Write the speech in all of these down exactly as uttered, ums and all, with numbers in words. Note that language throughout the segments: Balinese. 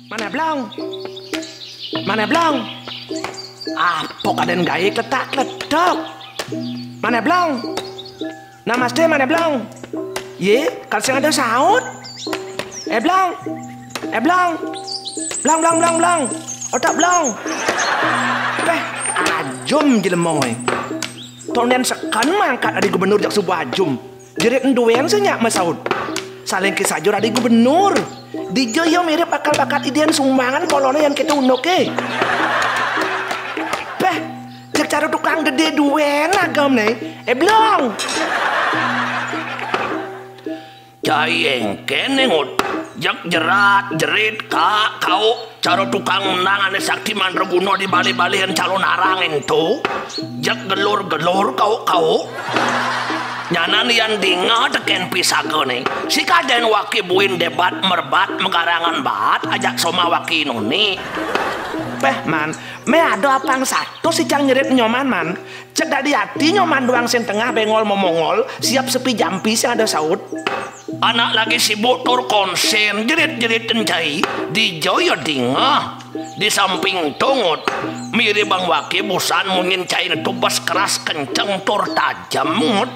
Mané Blong? Mané Blong? Apa kadén gaé kletak-kletok? Mané Blong? Namasté, Mané Blong? Yé, kal sing ada saut. Eh, Blong. Eh, Blong. Blong, Blong, Blong, Blong. Otak Blong. Péh, ajum jelema, eh. Tondén seken mangkat adi gubernur jak subuh ajum. Jerit duén sing nyak masaut. Saling kisah jur adi gubernur. Dija ia mirip bakal bakat idén sumbangan poloné yén kéto unduké. Péh, cék cara tukang gedé duén agam né. Eh, Blong. Cai éngkén né, Ngut. Jek jerat, jerit, ka, kau. Cara tukang menang ané sakti mandraguna di balé-baléan calon arang énto. Jek gelur-gelur, kau, kau. Nyanan yan dingeh tekén pisagané. Si kadén waké buin débat merbat megarangan baat ajak soma waké nuni. Péh, Man, mé ada apang satus icang nyerit nyoman, Man. Cék dadi ati nyoman doang sing tengah béngol momongol, siap sepi jampi sing ada saut. Anak lagi sibuk tur konsén, jerit-jerit cai, dija ia dingeh. Di samping to, Ngut, mirib bang waké busan munyin cainé to bes keras kenceng tur tajem, Ngut.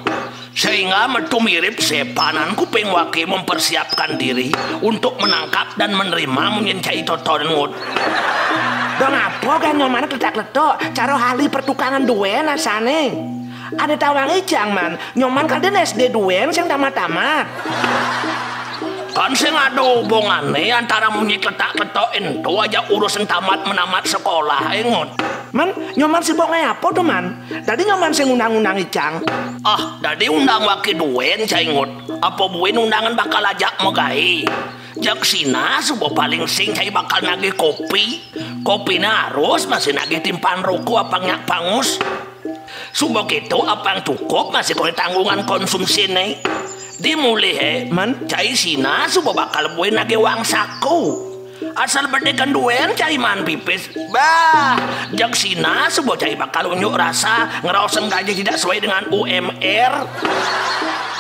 Sehingga metu mirib sépanan kuping waké mempersiapkan diri untuk menangkap dan menerima munyin cai toton, Ngut. Dong apa kan nyoman kletak-kletok, cara ahli pertukangan duén asané. Ané tawang icang, Man, nyoman kadén S D duén sing tamat-tamat. Kan sing ada hubungané antara munyi kletak-kletok énto ajak urusan tamat-menamat sekolah, eh, Ngut. Man, nyoman sibuk ngaé apa to, Man? Dadi nyoman sing undang-undang icang. Ah, dadi undang waké duén, cai, Ngut. Apa buin undangan bakal ajak magaé? Jak sinah suba paling sing cai bakal nagih kopi. Kopiné arus masih nagih timpal roko apang nyak pangus. Suba kéto apang cukup masih koné tanggungan konsumsiné. Di mulihé, Man, cai sinah suba bakal buin nagih wang saku. Asal bedikan duén cai, Man, pipis. Bah, jak sinah suba cai bakal unjuk rasa, ngraosang gaji tidak sesuai dengan U M R.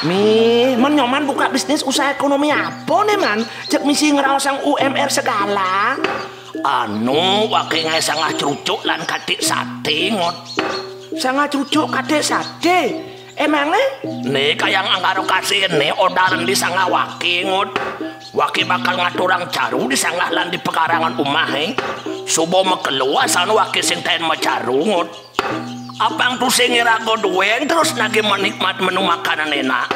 Mih, Man, nyoman buka bisnis usaha ekonomi apa né, Man? Jak misi ngraosang U M R segala. Anu, waké ngaé sangah crucuk lan katik saté, Ngut. Sangah crucuk katik saté? Emangné? Né kayang Anggara Kasih né orderan di sangah waké, Ngut. Waké bakal ngaturang caru di sangah lan di pekarangan umahé. Suba makelo asané waké sing taén macaru, Ngut. Apang tusing iraga duén terus nagih menikmat menu makanan enak.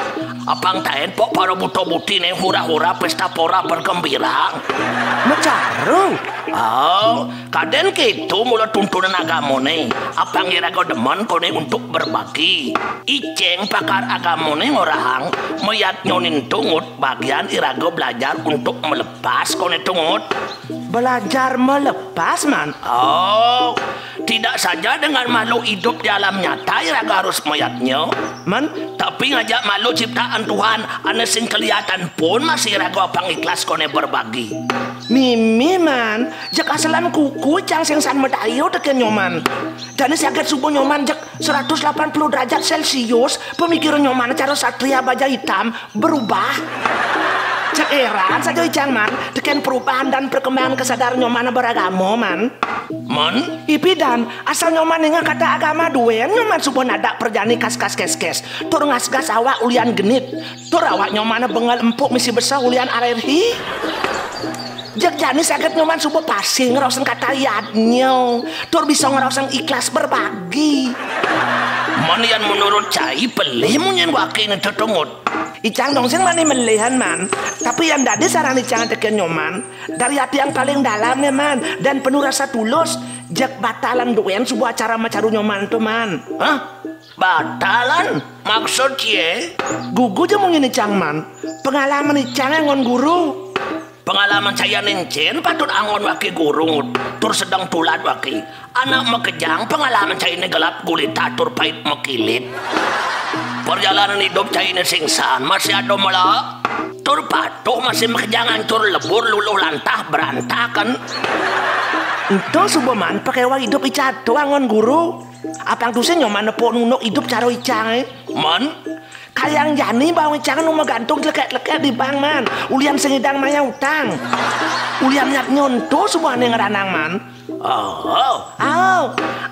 Apang taén pok para buta butiné hura-hura pesta pora bergembira. Macaru? Oh, kadén kéto mula tuntunan agamané. Apang iraga demen koné untuk berbagi. Icang pakar agamané ngorahang, mayadnya ninto, Ngut, bagian iraga belajar untuk melepas koné to, Ngut. Belajar melepas, Man? Oh, tidak saja dengan makhluk hidup di alam nyata iraga harus mayadnya, Man, tapi ngajak makhluk ciptaan Tuhan ané sing kelihatan pun masih iraga apang ikhlas koné berbagi. Mimih, Man, jak asalan kuku icang sing san madaya tekén nyoman. Jani saget suba nyoman jak seratus delapan puluh derajat Celcius, pemikiran nyoman cara satria baja hitam berubah. Cek éran saja icang, Man, tekén perubahan dan perkembangan kesadaran nyoman beragama, Man. Man? Ipidan, asal nyoman ningeh kata agama duén, nyoman suba nadak perjani kas-kas kes-kes. Tur ngasgas awak ulian genit. Tur awak nyoman bengal empuk misi besa ulian alergi. Jak jani saget nyoman suba pasih ngraosang kata yadnya. Tur bisa ngraosang ikhlas berbagi. Man, yan menurut cai pelih munyin waké né to, Ngut. Icang dong sing mani melihan, Man. Tapi yan dadi saran icang tekén nyoman, dari ati yang paling dalam né, Man, dan penuh rasa tulus, jak batalan duén suba acara macaru nyoman to, Man. Hah? Batalan? Maksud yé? Gugu ja munyin icang, Man. Pengalaman icang anggon guru. Pengalaman cai ané encén patut anggon waké guru, Ngut. Tur sedeng tulad waké. Anak makejang pengalaman cainé gelap gulita tur pait makilit. Perjalanan idup cainé sing san masih ada mela. Tur patuh masih makejang ancur lebur luluh lantah berantakan. Ento suba man pakéweh idup Ica to anggon guru. Apang tusing Nyoman nepuk nunuk idup cara Icange. Men, kayang jani baong Icang nu magantung tlekek-tlekek di bank, man. Ulian sing ngidang mayah utang. Ulian yadnya ento suba ané ngranang, man. Oh, oh.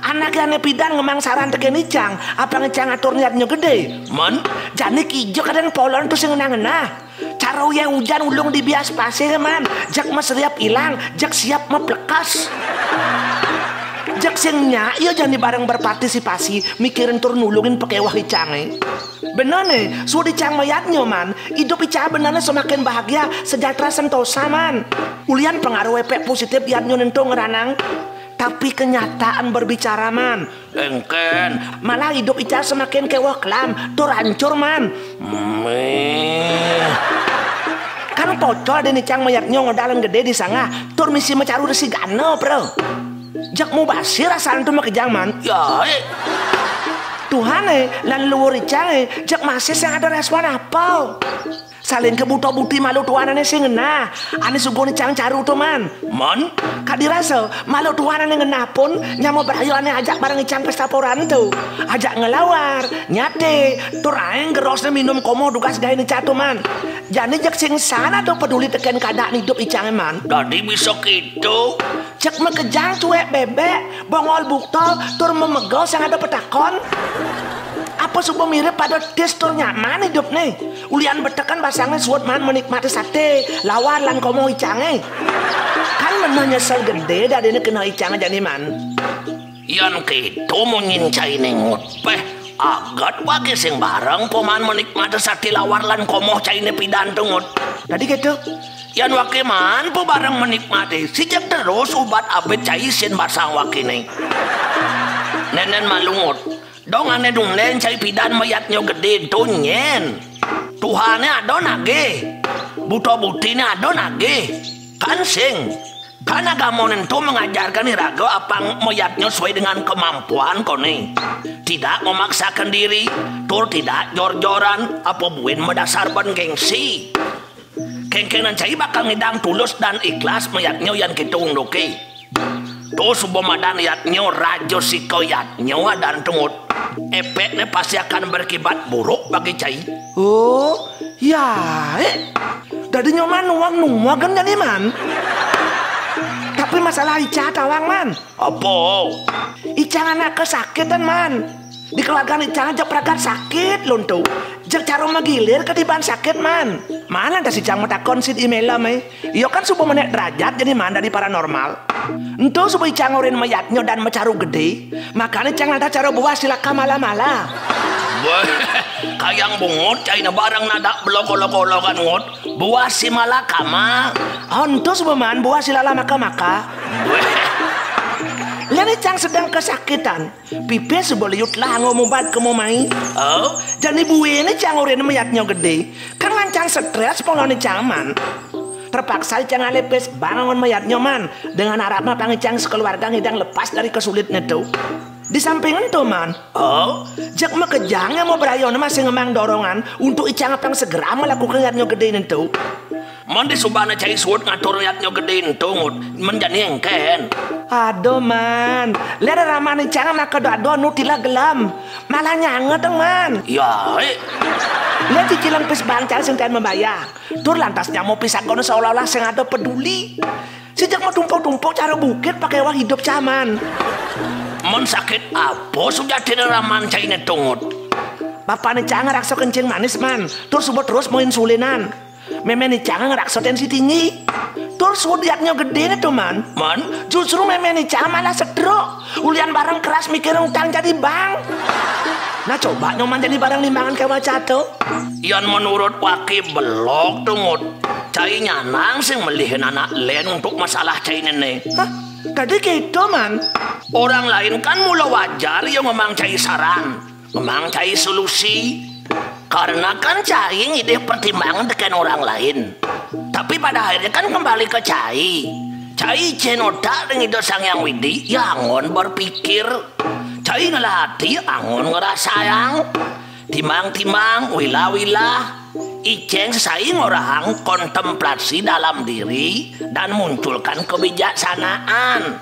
Anaké ané pidan ngemaang saran tekén Icang, apang Icang atur yadnya gedé. Men, jani kija kadén polon to sing ngenah-ngenah. Cara uyah ujan ulung di bias pasir, man. Jeg maseriep ilang, jeg siap maplekes. Jeg sing nyak ya jani bareng berpartisipasi, mikirin tur nulungin pakéweh Icangé. Bener né, suud Icang mayadnya, man. Idup Icang benerné semakin bahagia, sejahtera, sentosa, man. Ulian pengaruh efek positif yadnya ento ngranang. Tapi kenyataan berbicara, man. Engkén. Malah idup Icang semakin kéweh kelam, tur hancur, man. Méh. Kan pocol dén Icang mayadnya ngedalan gedé di sangah, tur misi macaru Resi Gana, bro. Jeg mubasir asané to makejang, man. Ya, eh. Tuhané, lan luur Icangé, jeg masih sing ada respon apa? Saling kebuta buti malu tuanané sing ngenah. Ané suguh Icang caru to, man. Mon? Kadi rasa, malu tuanané ngenah pun, nyama berayu ané ajak bareng Icang pesta poran to. Ajak ngelawar, nyaté, tur aéng gerosné minum komo dugas gaé Icang to, man. Jani jeg sing sana to peduli tekén keadaan idup Icangé, man. Dadi bisa kéto? Jeg makejang cuek bébék, bongol bukta, tur memegel sing ada petakon. Apa suba mirip pada tis tur nyaman idupné? Ulian betekan basangné suud man menikmati saté, lawar lan komo Icangé. Kan meneh nyesel gedé dadiné kena Icangé jani, man. Yan kéto munyin cainé, Ngut. Péh, aget waké sing bareng paman menikmati saté lawar lan komo cainé pidan to, Ngut. Dadi kéto. Yan waké man pabareng menikmati, sijak terus ubat abit cai sin basang wakéné. Nénén malu, Ngut. Dong ané dungdén cai pidan mayadnya gedé to nyén. Tuhané ada nagih. Buta butiné ada nagih. Kan sing. Kan agamané to mengajarkan iraga apang mayadnya sesuai dengan kemampuan koné. Tidak memaksakan diri, tur tidak jor-joran, apa buin madasar ban gengsi. Kéngkénan cai bakal ngidang tulus dan ikhlas mayadnya yan kéto unduké. To suba madan yadnya, raja sika yadnya adan to, Ngut. Efeknya pasti akan berakibat buruk bagi cai. Oh, ya, eh. Dadi Nyoman nuwag-nuwagan jani, man. Tapi masalah Ica tawang, man. Apa? Icang anak kesakitan, man. Di keluarga Icang jeg pragat sakit, luntu. Jeg cara magilir ketiban sakit, man. Mana ada si Icang matakon sin Imelem, eh. Iya kan suba menék derajat jani, man, dadi paranormal. Ento suba Icang orin mayadnya dan macaru gedé. Makané Icang nadah cara buah silaka mala-mala. Wéh, kayang bungut cainé bareng nadah belokol-lokolokan, Ngut. Buah si malakama. Ento suba, man, buah si lala maka-maka. Wéh. Lan Icang sedeng kesakitan. Pipis suba liu telah anggo mubat kemo mai. Oh, jani buin Icang orin mayadnya gedé. Kan lan Icang strés polon Icang, man. Terpaksa Icang alih pis bank anggon mayadnya, man. Dengan arap mah pang Icang sekeluarga ngidang lepas dari kesulitné to. Di samping ento, man. Oh, jeg makejang nyama berayu ané masih ngemaang dorongan untuk Icang apang segera melakukan yadnya gedé ento. Mén disubané cai suud ngatur yadnya gedé ento, Ngut. Mén jani engkén. Aduh, man. Lén ramané Icang maka doa-doa nu tilah gelem. Malah nyanget, man. Ya, eh. Lén cicilan pis bank Icang sing taén mabayah. Tur lantas nyama pisagona seolah-olah sing ada peduli. Sijak matumpuk-tumpuk cara bukit pakéweh idup Icang, man. Mén sakit apa sujatiné ramané cainé to, Ngut? Bapané Icang ngraksa kencing manis, man. Tur suba terus mau insulinan. Mémé Icang ngraksa tensi tinggi. Tur suud yadnya gedé to, man. Man? Justru mémé Icang malah stroke. Ulian bareng keras mikirin utang jadi bank. Nah, coba Nyoman jani bareng nimbangan kéweh Ica to. Yan menurut waké belog to, Ngut. Cai nyanang sing melihin anak lén untuk masalah cainé né. Hah? Dadi kéto, man. Orang lain kan mula wajar ya ngemaang cai saran. Ngemaang cai solusi. Karena kan cai ngidih pertimbangan tekén orang lain. Tapi pada akhirnya kan kembali ke cai. Cai icén otak ring Ida Sang Hyang Widhi, ya anggon berpikir. Cai ngelah ati, anggon ngerasayang. Timbang-timbang, wilah-wilah. Icén sesai ngorahang kontemplasi dalam diri dan munculkan kebijaksanaan.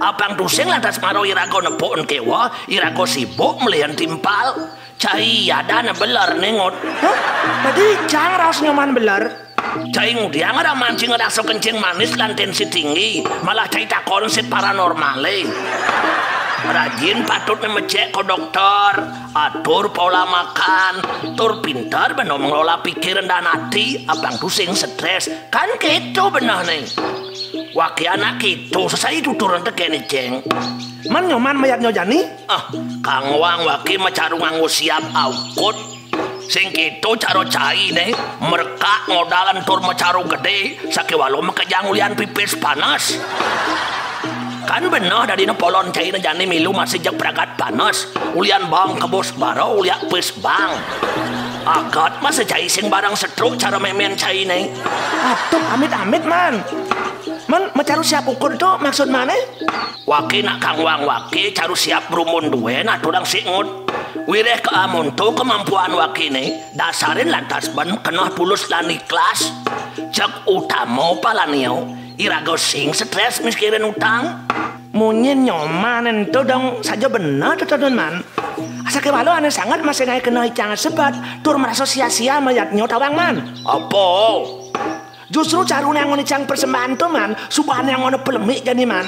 Apang tusing lantas maro iraga nepuk kéweh, iraga sibuk melihan timpal. Cai adané beler né, Ngut. Hah? Dadi icang raos Nyoman beler? Cai ngudiang ra mancing rasa kencing manis lan tensi tinggi, malah cai takon sit paranormalé. Rajin patutné mecék ka dokter, atur pola makan, tur pinter bana mengelola pikiran dan ati, apang tusing stres. Kan kéto benehné. Waké anak kéto, sesai tuturan tekéné, Céng. Man Nyoman mayadnya jani? Ah, Kang Wang waké macaru nganggo siap aukut. Sing kéto cara cainé, merekak ngodalan tur macaru gedé, sakéwala makejang ulian pipis panas. Kan beneh dadiné polon cainé jani milu masih jeg pragat panas, ulian bang kebus bara uliak pis bang. Agat masih cai sing barang setruk cara mémén cainé. Atuh, amit-amit, Man. Man, macaru siap ukur to maksud mané? Waké nak Kang Wang waké caru siap brumun duén aturang si Ngut. Wiréh ka amonto kemampuan wakéné, dasarin lantas ben keneh tulus lan ikhlas. Jeg utama palania, iraga sing stres mikirin utang. Munyin Nyoman ento dong saja beneh tetenun, Man. Sakéwala ané sanget masih ngaé keneh icang sebet, tur merasa sia-sia mayadnya tawang, Man. Apa? Justru caruné anggon icang persembahan to, Man, subané anggon pelemik jani, Man.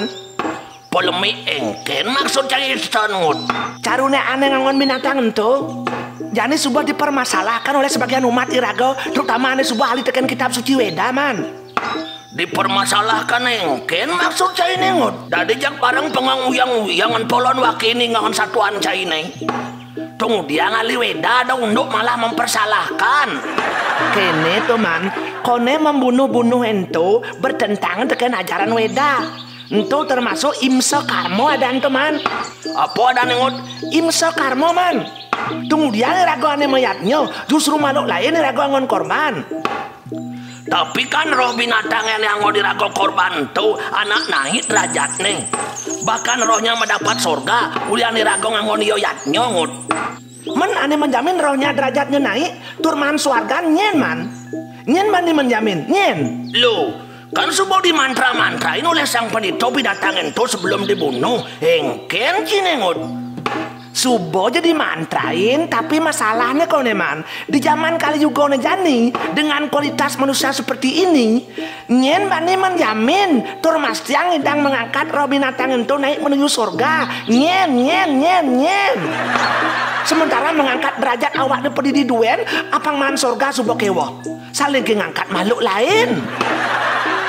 Polemik éngkén maksud cai ento, Ngut? Caruné ané nganggon binatang ento. Jani suba dipermasalahkan oleh sebagian umat iraga, terutama ané suba ahli tekén kitab suci Wéda, Man. Dipermasalahkan éngkén maksud cainé, Ngut? Dadi jak bareng pengong uyang-uyangan polon wakéné nganggon satuan cainé. Tunggudiang ahli Wéda ada unduk malah mempersalahkan. Kéné to, Man, koné membunuh-bunuh ento bertentangan tekén ajaran Wéda. Ento termasuk imsa karma adan to, Man. Apa adané, Ngut? Imsa karma, Man. Tunggudiang iraga ané mayadnya, justru makhluk lain iraga anggon korban. Tapi kan roh binatang ané anggon iraga korban to anak naik derajatné. Bahkan rohnya mendapat sorga, ulian iraga nganggon iya yadnya, Ngut. Men ané menjamin rohnya derajatnya naik, tur maan swargan nyén, Man? Nyén bani menjamin, nyén? Loh, kan suba dimantra-mantrain oleh sang pandita binatang ento sebelum dibunuh. Éngkén ciné, Ngut? Suba ja dimantrain, tapi masalahné koné, Man, di zaman Kali Yugané jani, dengan kualitas manusia seperti ini, nyén bani menjamin tur mastiang ngidang mengangkat roh binatang ento naik menuju sorga. Nyén, nyén, nyén, nyén. Sementara mengangkat derajat awakné padidi duén, apang maan sorga suba kéweh. Saling ké ngangkat makhluk lain.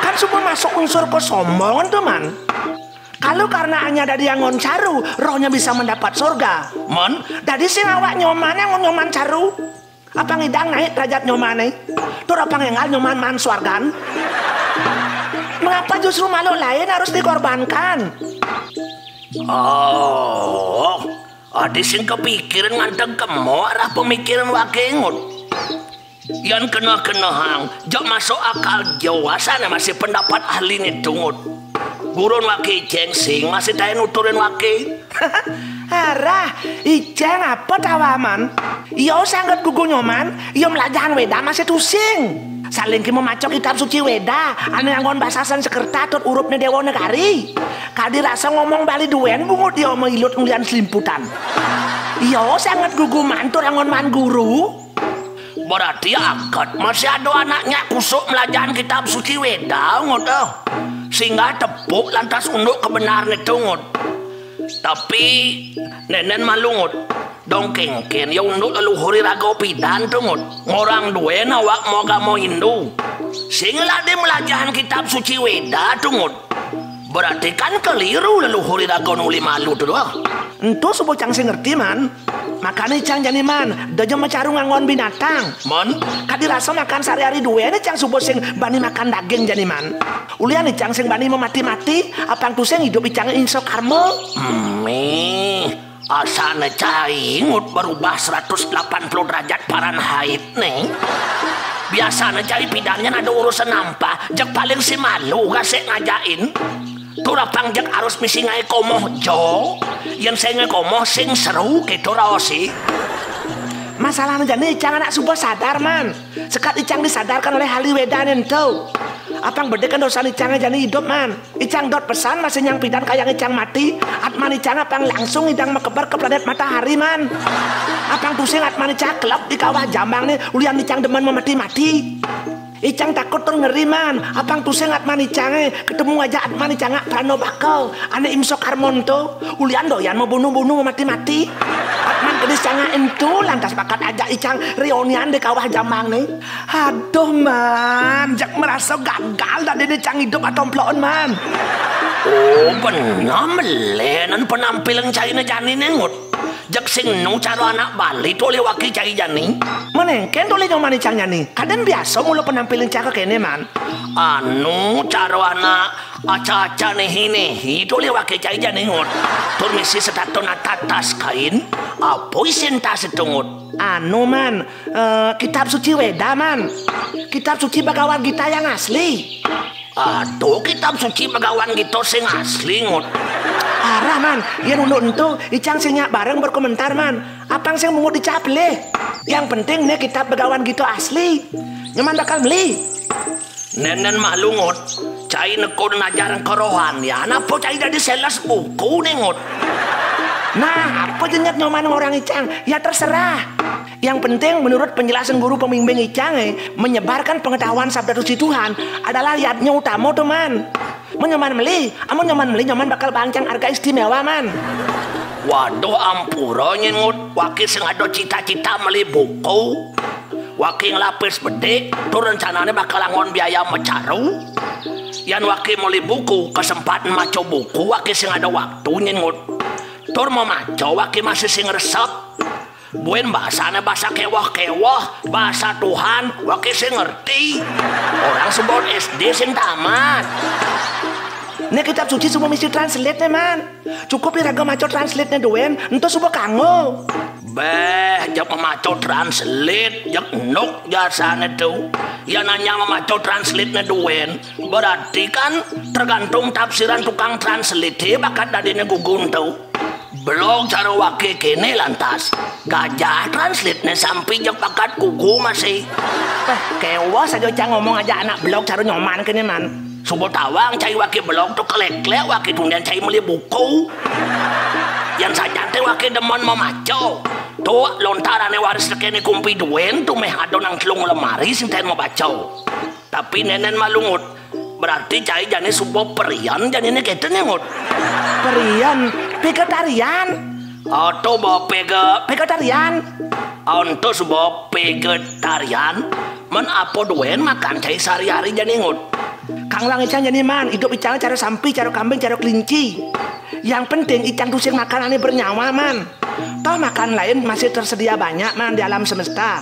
Kan suba masuk unsur kesombongan to, Man. Kalau karena hanya dadi anggon caru, rohnya bisa mendapat sorga. Mon, dadi sing awak Nyomané anggon Nyoman caru. Apang ngidang naik derajat Nyomané? Tur apang énggal Nyoman maan swargan? Mengapa justru makhluk lain harus dikorbankan? Oh, adi sing kepikiran nganteng kemo arah pemikiran waké, Ngut. Yan keneh-kenehang, jak masuk akal ja asané masih pendapat ahliné to, Ngut. Gurun waké Icéng sing masih taén nuturin waké. Arah, Icéng apa tawaman? Iya sanget gugu Nyoman, iya mlajahan Wéda masih tusing. Saling ké mamaca kitab suci Wéda, ané anggon basa Sanskerta tur urupné Déwa Negari. Kadi rasa ngomong Bali duén bungut iya mailut ngulian selimputan. Iya sanget gugu mantur anggon maan guru. Berarti aget masih ada anaknya kusuk melajahan kitab suci Wéda, Ngut, eh. Singgah tepuk lantas unduk kebenarné to, Ngut. Tapi nénén malu, Ngut. Dong kéngkén ya unduk leluhur iraga pidan to, Ngut. Ngorang duén awak maagama Hindu. Sing ladé melajahan kitab suci Wéda to, Ngut. Berarti kan keliru leluhur iraga nuli malu to, ah. Ento suba cang sing ngerti, Man. Makané icang jani, Man, da ja macaru nganggon binatang. Mon? Kadi rasa makan sehari-hari duén icang suba sing bani makan daging jani, Man. Ulian icang sing bani mamati-mati, apang tusing idup icang ingsa karma. Méh, asané cai, Ngut, berubah seratus delapan puluh derajat Fahrenheit né. Biasané cai pidan nyén ada urusan nampah, jeg paling si malu gasik ngajakin. Tur apang jeg arus misi ngaé komoh ja. Yén sing ngaé komoh sing seru kéto raosé. Masalahné jani icang anak suba sadar, Man. Sekad icang disadarkan oleh ahli Wédané ento. Apang bedik kan dosan icangé jani idup, man. Icang dot pesan masih nyampidan kayang icang mati. Atman icang apang langsung ngidang makeber ka planet matahari, man. Apang tusing atman icang kelep di kawah jambangné, ulian icang demen mamati-mati. Icang takut tur ngeri, man. Apang tusing atman icangé ketemu aja atman icangé Pranobaka, ané Imsa Karmanta, ulian doyan mabunuh-bunuh mamati-mati. Atman kedis icangé ento lantas bakat ajak icang réunian di kawah jambangné. Aduh, man, jak merasa gagal dadi icang idup atomplon, man. Oh, bener melih nan penampilan cainé jani né, Ngut. Jak sing nu cara anak Bali to liwaki cai jani. Menengken to li nyoman icang jani. Kadén biasa mula penampilan icang kéné, man. Anu cara anak aca-aca nihi-nihi to liwaki cai jani, Ngut. Tur misi setata natatas kain. Apa isin tas itu, Ngut? Anu, man, eh, kitab suci Weda, man. Kitab suci Bhagavad Gita yang asli. Aduh, kitab suci Bhagavad Gita sing asli, Ngut. Arah, man, yén unduk ento, icang sing nyak bareng berkomentar, man. Apang sing mungut dicap lih. Yang penting né kitab Bhagavad Gita asli. Nyoman bakal meli. Nénén malu, Ngut. Cai nekun najar kerohanian, apa cai dadi sales buku né, Ngut? Nah, apa jenjak nyoman ngorang icang? Ya terserah. Yang penting menurut penjelasan guru pembimbing icang, eh, menyebarkan pengetahuan sabda suci Tuhan adalah yadnya utama to, man. Mun nyoman meli, amun nyoman meli nyoman bakal bangcang harga istimewa, man. Waduh, ampura nyén, Ngut. Waki sing ada cita-cita meli buku. Waki ngelapis bedik, tur rencanané bakal anggon biaya macaru. Yan waki meli buku, kesempatan maca buku, waki sing ada waktu nyén, Ngut. Tur mamaca waki masih sing resep. Buin basané basa kéweh-kéweh, basa Tuhan, waki sing ngerti. Orang sebut S D sing tamat. Né kitab suci suba misi translate né, man. Cukup iraga maca translate né duén, ento suba kanggo. Béh, jak mamaca translate, jak nuk jasané to. Ya nanya mamaca translate né duén, berarti kan tergantung tafsiran tukang translate, bakat dadiné gugun to. Blog cara waki kéné lantas. Gajah translate né sampi jak bakat gugu masih. Béh, kéweh saja cang ngomong aja anak blog cara nyoman kéné, man. Suba tawang cai waki blog to kelék-lék waki tundian cai meli buku. Yan sajan té waki demen mamaca. To lontarané waris rekéné kumpi duén to méh ada nang telung lemari sing taén mabaca. Tapi nénén malu, Ngut. Berarti cai jani suba perian janiné kéto né, Ngut. Perian, vegetarian. Ato ba pega vegetarian. Anto suba vegetarian. Men apa duén makan cai sehari-hari jani, Ngut? Kang wang icang jani, man, idup icang cara sampi, cara kambing, cara kelinci. Yang penting icang tusing makan ané bernyawa, man. Toh makan lain masih tersedia banyak, man, di alam semesta.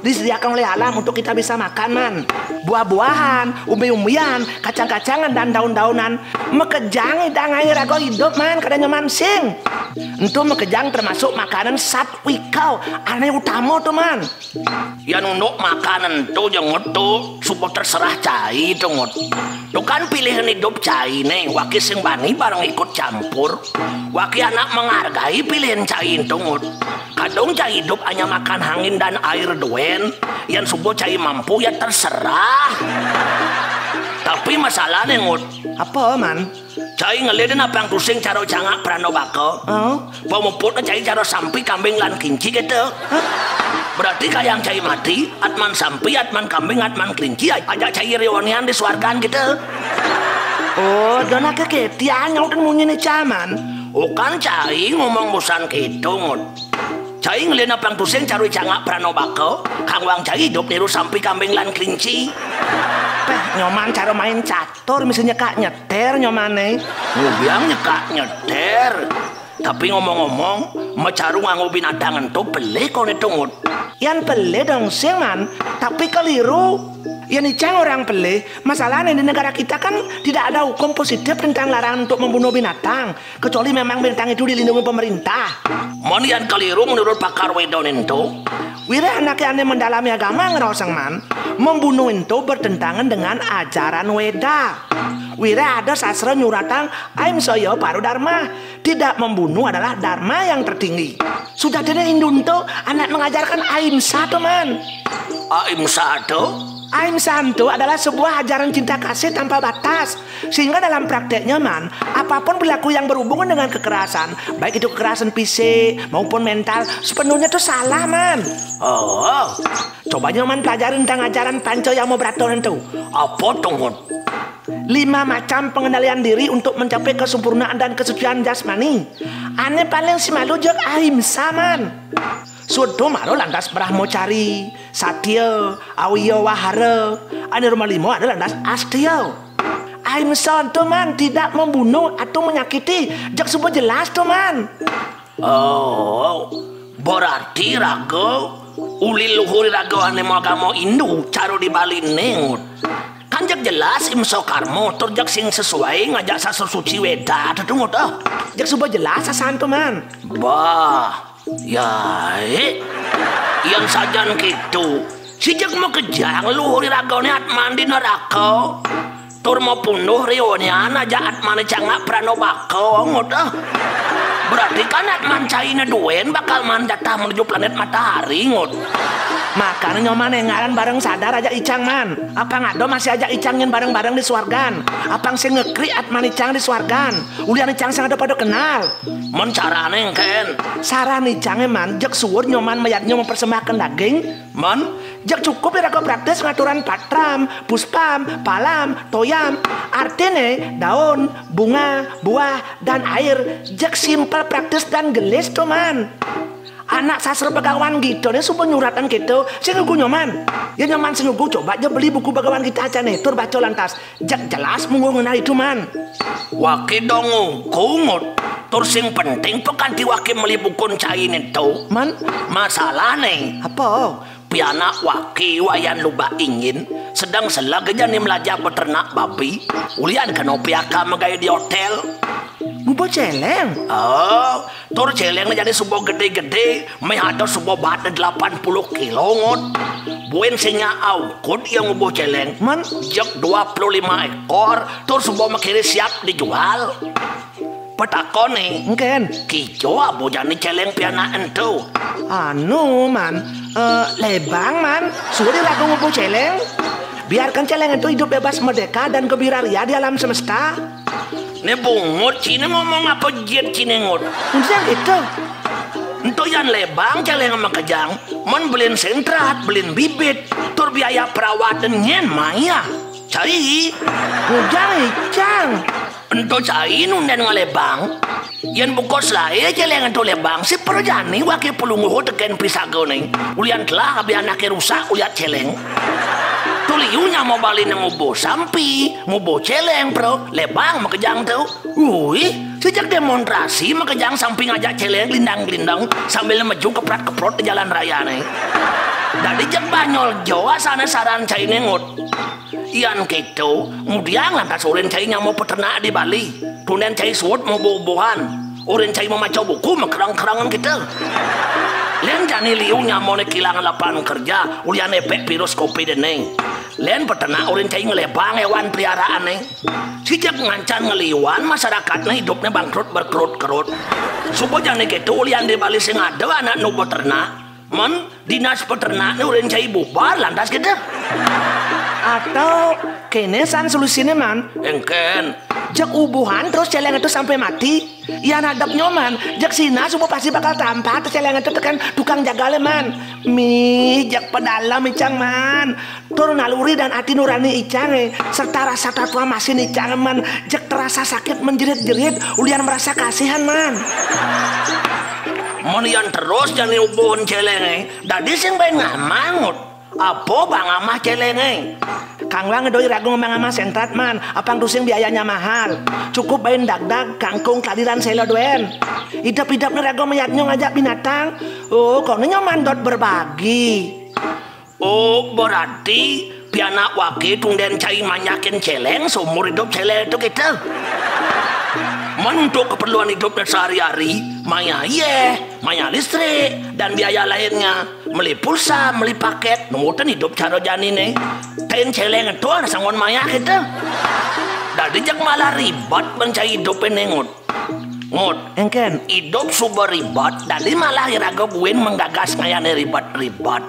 Disediakan oleh alam untuk kita bisa makan, man. Buah-buahan, umbi-umbian, kacang-kacangan, dan daun-daunan. Makejang idang aé raga idup, man, kada nyoman sing. Ento makejang termasuk makanan satwika, ané utama to, man. Yan unduk makanan to, Ngut, to suba terserah cai to, Ngut. To kan pilihan idup cai né, waki sing bani bareng ikut campur. Waki anak menghargai pilihan cai to, Ngut. Kadung cai idup hanya makan angin dan air duén, yan suba cai mampu ya terserah. Tapi masalahné, Ngut. Apa, man? Cai ngelih dén apang tusing cara cangak Pranobaka. Oh. Pamuputné cai cara sampi, kambing lan kelinci kéto. Berarti kayang cai mati, atman sampi, atman kambing, atman kelinci, ajak cai réunian di swargan kéto. Oh, dona kekétian nyautin munyiné cai, man. Oh, kan cai ngomong busan kéto, Ngut. Cai ngelih apang tusing cara cangak Pranobaka, kang wang cai idup niru sampi, kambing lan kelinci. Béh, nyoman cara main catur misi nyekak nyeter nyomané. Ngudiang nyekak nyeter. Tapi ngomong-ngomong, macaru nganggo binatang ento pelih koné to, Ngut? Yan pelih dong sing, man, tapi keliru. Yan icang orang pelih, masalahnya di negara kita kan tidak ada hukum positif tentang larangan untuk membunuh binatang, kecuali memang binatang itu dilindungi pemerintah. Mon yan keliru menurut pakar Weda ento? Wiréh anaké ané mendalami agama ngraosang, man, membunuh ento bertentangan dengan ajaran Weda. Wiréh ada sastra nyuratang ahimsa ya paro dharma. Tidak membunuh adalah dharma yang tertinggi. Sudah dene Hindu ento anak mengajarkan ahimsa to, man. Ahimsa to? Ahimsa itu adalah sebuah ajaran cinta kasih tanpa batas. Sehingga dalam prakteknya, Man, apapun perilaku yang berhubungan dengan kekerasan, baik itu kekerasan fisik maupun mental, sepenuhnya itu salah, Man. Oh, coba nyoman pelajarin tentang ajaran Panca Yama Brata itu. Apa tuh, Ngut? Lima macam pengendalian diri untuk mencapai kesempurnaan dan kesucian jasmani. Ané paling simalu jeg ahimsa, Man. Suud to mara lantas brahmacari, satya, awiya wahara, ané nomer lima ada lantas asteya. Ahimsa to, Man, tidak membunuh atau menyakiti, jeg suba jelas to, Man. Oh, berarti raga uli luhur raga ané magama Hindu cara di Bali né, Ngut. Kan jeg jelas ahimsa karma, tur jeg sing sesuai ngajak sastra suci Weda to, Ngut, ah. Jeg suba jelas asan to, Man. Bah, ya, eh. Yén sajan kéto, si jeg makejang luhur ragané atman di neraka. Tur mapunduh réonyan ajak atmané cangak prana baka, Ngut, ah. Berarti kan atman cainé duén bakal maan jatah menuju planet matahari, Ngut. Makané nyoman énggalan bareng sadar ajak icang, Man. Apang ada masih ajak icang yén bareng-bareng di suargan. Apang sing ngekrik atman icang di suargan. Ulian icang sing ada pada kenal. Men carané éngkén? Saran icangé, Man, jeg suud nyoman mayadnya mempersembahkan daging, Man, jeg cukup iraga praktis ngaturan patram, puspam, palam, toyam. Artiné daun, bunga, buah, dan air. Jeg simpel, praktis, dan gelis to, Man. Anak sastra Bhagawan Gita né suba nyuratan kéto, sing lugu nyoman. Yén nyoman sing lugu, coba ja beli buku Bhagawan Gita acané, tur baca lantas. Jeg jelas mungguh ngenah itu, Man. Waki dong ngugu, Ngut. Tur sing penting, pakanti waki meli bukun cainé to. Man? Masalahné, apa? Pianak waki Wayan Lubak Ingin sedeng seleg jani melajah beternak babi. Ulian kena piaka magaé di hotél. Ngubuh céléng? Oh, tur céléngné jani suba gedé-gedé, méh ada suba baat delapan puluh kilo, Ngut. Buin sing nyak aukut ia ngubuh céléng. Man? Jeg dua puluh lima ékor, tur suba makiré siap dijual. Petakoné, éngkén? Kija abuh jani céléng pianak ento? Anu, Man, eh, lébang, Man. Suud iraga ngubuh céléng. Biarkan céléng ento hidup bebas merdeka dan gembira ria di alam semesta. Né bungut, ciné ngomong apa jit ciné, Ngut? Ujang kéto. Ento yan lébang céléng makejang, men belin sentrat, belin bibit, tur biaya perawatan nyén mayah. Cai. Ujang icang. Ento cai nundén ngalébang. Yén buka selaé céléng ento lébang, si prajani waki Palungguh tekén pisagané. Ulian telah abih anaké rusak uliat céléng. To liu nyama Baliné ngubuh sampi, ngubuh céléng, pro, lébang makejang to. Uih, si jeg demonstrasi makejang sampi ngajak céléng glindang-glindang sambil meju keprat-keprot di jalan rayané. Dadi jeg banyol ja asané saran cainé, Ngut. Yan kéto, ngudiang lantas urin cai nyama peternak di Bali. Tundén cai suud maubuh-ubuhan. Urin cai mamaca buku makereng-kerengan kéto. Lén jani liu nyamané kilangan lapangan kerja, ulian épék virus covid ené. Lén peternak urin cai ngalébang héwan peliharaané. Si jeg ngancan ngeliuan masarakatné idupné bangkrut berkerut-kerut. Suba jani kéto ulian di Bali sing ada anak nu beternak. Men, dinas peternakné urin cai bubar lantas kéto. Atau kéné san solusiné, Man. Éngkén? Jeg ubuhan terus céléng ento sampai mati. Yan hadap nyoman, jeg sinah suba pasti bakal tampar to céléng ento tekén tukang jagalé, Man. Mih, jeg pedalem icang, Man. Tur naluri dan ati nurani icangé, serta rasa transformasi icangé, Man, jeg terasa sakit menjerit-jerit, ulian merasa kasihan, Man. Men yan terus jani ubuhan céléngé, dadi sing bain ngamah, Ngut. Apa bang amah céléngé? Kang Wang ngedoi raga ngamah-ngamah sentrat, Man, apang tusing biayanya mahal. Cukup bain dagdag, kangkung, keladi lan séla duén. Idep-idepné raga mayadnya ngajak binatang. Oh, koné nyoman dot berbagi. Oh, berarti pianak waki tundén cai manjakin céléng seumur idup céléng to kéto. Men untuk keperluan idupné sehari-hari, mayah yéh, mayah listrik, dan biaya lainnya. Meli pulsa, meli pakét, nurutin idup cara janiné. Tain céléng ento sanggup mayah kéto. Dadi jeg malah ribet men cai idupé, Ngut. Ngut. Éngkén? Idup suba ribet, dadi malah iraga buin menggagas ngayané ribet-ribet.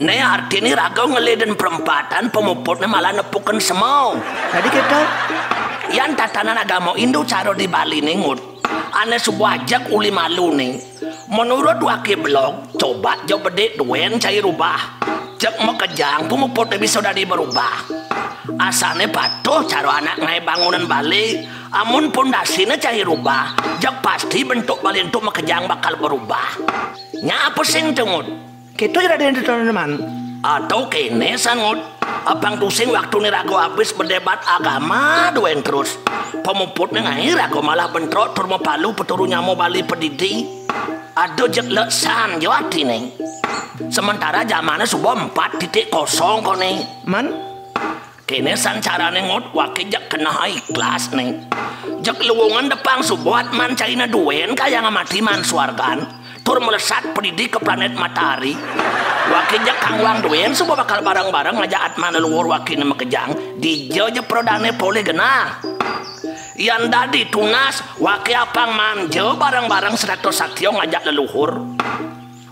Né artiné raga ngeléden perempatan, pamuputné malah nepukin sema. Dadi kéto? Yan tatanan agama Hindu cara di Baliné, Ngut, ané suba ajeg uli maluné. Menurut waké belog, coba ja bedik duén cai rubah. Jeg makejang pamuputné bisa dadi berubah. Asané patuh cara anak ngaé bangunan balé, amun pondasiné cai rubah, jeg pasti bentuk balé ento makejang bakal berubah. Nya apa sing tengut? Kéto ja Radén Tetuan Man. Atau kéné san, Ngut. Apang tusing waktuné raga abis bedebat agama duén terus. Pamuputné ngaé raga malah bentrok tur mapalu peturu nyama Bali padidi. Ada jeg leksan ja atiné. Sementara jamané suba empat titik kosong koné. Man? Kéné san carané, Ngut, waké jeg keneh ikhlas né. Jeg luungan depang suba atman caina duén kayang mati maan suargan. Tur melesat padidi ka planet Matahari. Waké jeg kangguang duén suba bakal bareng-bareng ngajak atman leluhur wakéné makejang. Dija ja pradané polih genah. Yan dadi tunas, waké apang maan ja bareng-bareng seratos satia ngajak leluhur.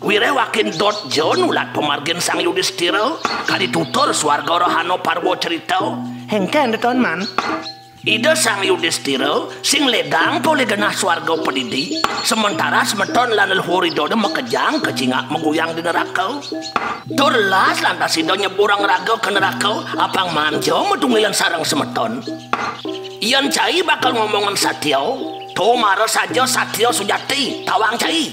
Wiréh waké dot ja nulat pamargin Sang Yudistira, kadi tutur suarga rohana parwa cerita. Héngkén Tetuan Man? Ida Sang Yudistira sing ledang polih genah suarga padidi, sementara semeton lan leluhur Ida makejang kacingak maguyang di neraka. Tur las lantas Ida nyeburang raga ka neraka, apang maan ja matunggilan sareng semeton. Yan cai bakal ngomongan satia, to mara saja satia sujati, tawang cai.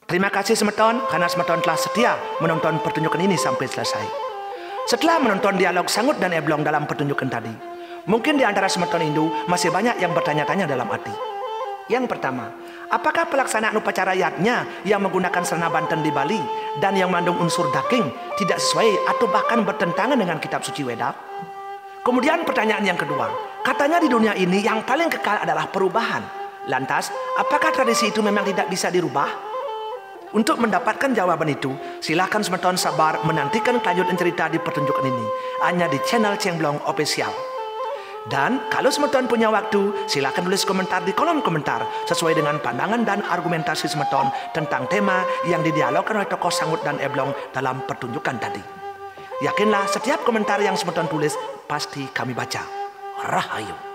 Terima kasih semeton, karena semeton telah setia menonton pertunjukan ini sampai selesai. Setelah menonton dialog Sangut dan Eblong dalam pertunjukan tadi, mungkin di antara semeton Hindu masih banyak yang bertanya-tanya dalam hati. Yang pertama, apakah pelaksanaan upacara yadnya yang menggunakan sarana banten di Bali dan yang mengandung unsur daging tidak sesuai atau bahkan bertentangan dengan kitab suci Weda? Kemudian pertanyaan yang kedua, katanya di dunia ini yang paling kekal adalah perubahan. Lantas, apakah tradisi itu memang tidak bisa dirubah? Untuk mendapatkan jawaban itu, silahkan semeton sabar menantikan kelanjutan cerita di pertunjukan ini, hanya di channel Cengblong Official. Dan kalau semeton punya waktu, silahkan tulis komentar di kolom komentar sesuai dengan pandangan dan argumentasi semeton tentang tema yang didialogkan oleh tokoh Sangut dan Eblong dalam pertunjukan tadi. Yakinlah, setiap komentar yang semeton tulis pasti kami baca. Rahayu.